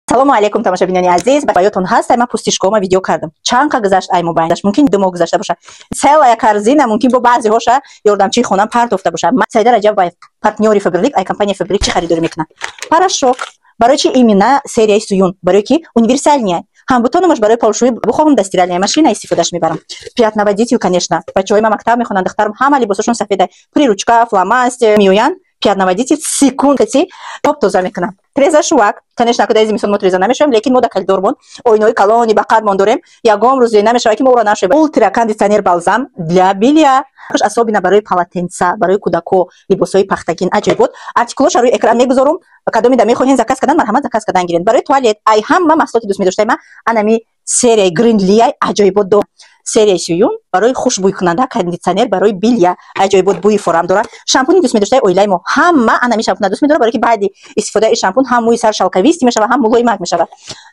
Салому алейкум, тамошобинони азиз! Ба ёдтон ҳаст, ман пустышкома видео кардам. Чанд қа гузашт ай мобайн? Мумкин 2 моҳ гузашта боша. Целая корзина, мумкин бо баъзеҳоша ёрдамчии хонам партофта боша. Саида Раҷабова, партнёри Фаберлик, ай компания Фаберлик чӣ харидорӣ мекунад? Порошок. Барои чи именно серияи Суюн? Барои ки универсальный, ҳам бутонумаш барои полшӯӣ бухоҳам, да стиральная машина истифодаш мебарам. Пятновыводитель, конечно. Бачаҳои ма мактаб мехонанд, духтарам, ҳама либосошон сафеда, приручка, фломастер меоянд, пятновыводитель секунд-кати топ тоза мекунам. Треза шувак, конечно, куда зимистон мо треза намешавем, лекин мо да коридормон оинаҳои калони ба қадмон дорем, ягон рӯзе намешавад, ки мо ӯро нашавем. Ультра кондиционер, балзам для белья, особенно барои полотенца, барои кӯдако, либосҳои пахтагин, аҷоибот. Артикулоша рӯи экран мегузорум, кадоме да мехоҳем заказ кардан, марҳамат, заказ кардан гирен. Барои туалет ай ҳама маҳсулоти дӯст медоштаи ма анами серияи Гринлиай, аҷоибот. До серияи сююн барои хушбӯйкунанда, кондитсионер барои белья, аҷоибот, бӯи форам дорад. Шампуни дӯст медоштаи оилаи мо, ҳама анами шампуна дӯст медорад, барои ки баъди истифодаи шампун ҳам мӯи сар шелковистый мешавад, ҳам мулоимак мешавад.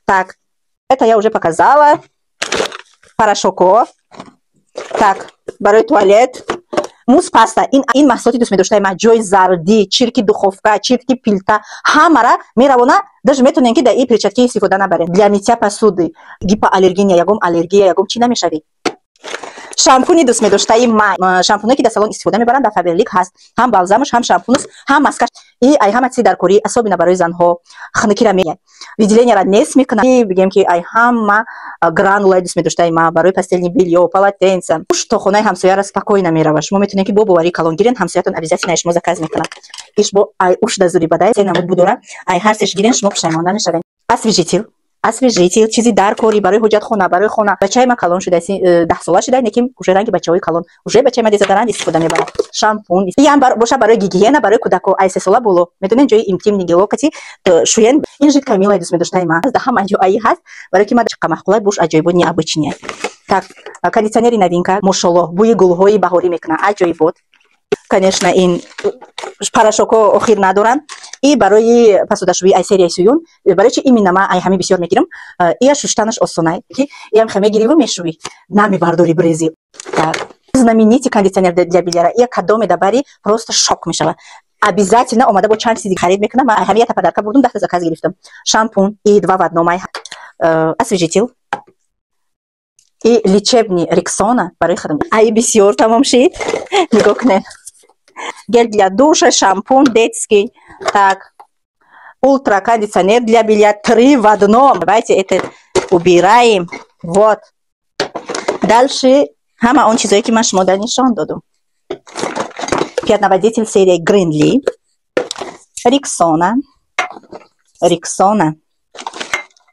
Так, это я уже показала. Порошоко. Так, барои туалет мусс, паста. Ин маҳсулоти дӯст медоштаи ман, ҷои зардӣ, чирки духовка, чирки плита, ҳамара меравона. Даже метонем, ки дар ин перчатки истифода набарем. Для мытья посуды, гипоаллергия, ягон аллергия, ягон чӣ намешавӣ. Шампуни дӯстмедоштаи ман, шампуное, ки дар салон истифода мебаранд, дар Фаберлик ҳаст, ҳам балзамаш, ҳам шампунус, ҳам маскаш. И ай ҳама чизи даркорӣ, особенно барои занҳо, хунукира, выделенияра нест мекунад. Бигем, ки ай ҳама гранулаи дӯстмедоштаи ман барои постельный бельё, полотенца. Уш то хонаи ҳамсояра спокойно мерава. Шумо метавонед, ки бо боварии калон гирен, ҳамсоятон обязательно шумо заказ мекунад. Иш бо ай уш да зури бадай се намуд будора, ай ҳар сеш гирен, шумо пушаймон намешавед. Освежитель, освежитель, чизи даркорӣ барои ҳоҷатхона, барои хона. Бачаи ма калон шуда, 10 сола шуда, лекин уже ранги бачаҳои калон, уже бачаи ма дезодорант истифода мебарад. Шампун иам боша барои гигиена, барои кӯдако ай 3 сола боло, медонед, ҷои интимный гелокати шӯен. Ин жидкое мылои дӯстмедоштаи ма, да ҳама ҷо аи ҳаст, барои ки ма чиқа маъқулай, буш аҷоибот, необычный. Так, кондитсионери новинка, мошолло, бӯи гулҳои баҳорӣ мекунад, аҷоибот. Конечно, ин порошокҳо охир надоранд. И барои посудашӯӣ ай серияи Сююн. Барои чи именно ма ай ҳами бисёр мегирам? Ия шуштанаш осонай, иам хе мегириву мешӯӣ, намебардори брези. Так, знаменитый кондиционер для бельяра. Ия кадоме дабари, просто шок мешава. Обязательно омада бо чанд чизи харид мекунам. Ай ҳами ята подарка бурдум, 10-та заказ гирифтам. Шампун и два в одном, ай освежитель и лечебный Рексона барои худам. Ай бисёр тамом шид, нигоҳ кунед: гель для душа, шампунь детский, так, ультра кондиционер для белья три в одном. Давайте это убираем. Вот. Дальше ҳама он чизое, ки ман шумо дар нишон додум. Пятновыводитель серия Гринли, Рексона, Рексона,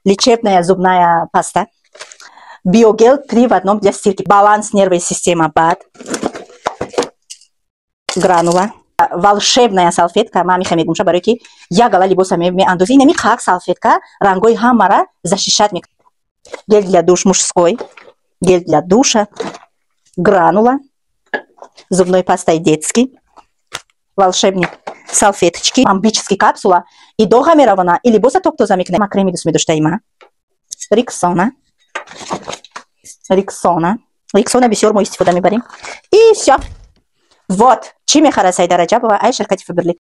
лечебная зубная паста, биогел три в одном для стирки, баланс нервной системы БАД, гранула, волшебная салфетка. Ма мехоҳам мегумша, барое ки як гала либоса меандозӣ, инами қак салфетка рангҳои ҳамара защищать мекунад. Гель для душ мужской, гель для душа, гранула, зубной пастой детский, волшебник салфеточки, бомбический капсула, и доға меравона, и либоса топ-тоза мекунад. Ма креми дӯст медоштаи ма, Риксона, Риксона, Риксона бисёр мо истифода мебарем. И всё. Вот чӣ мехарад Саида Раҷабова ай ширкати Фаберлик.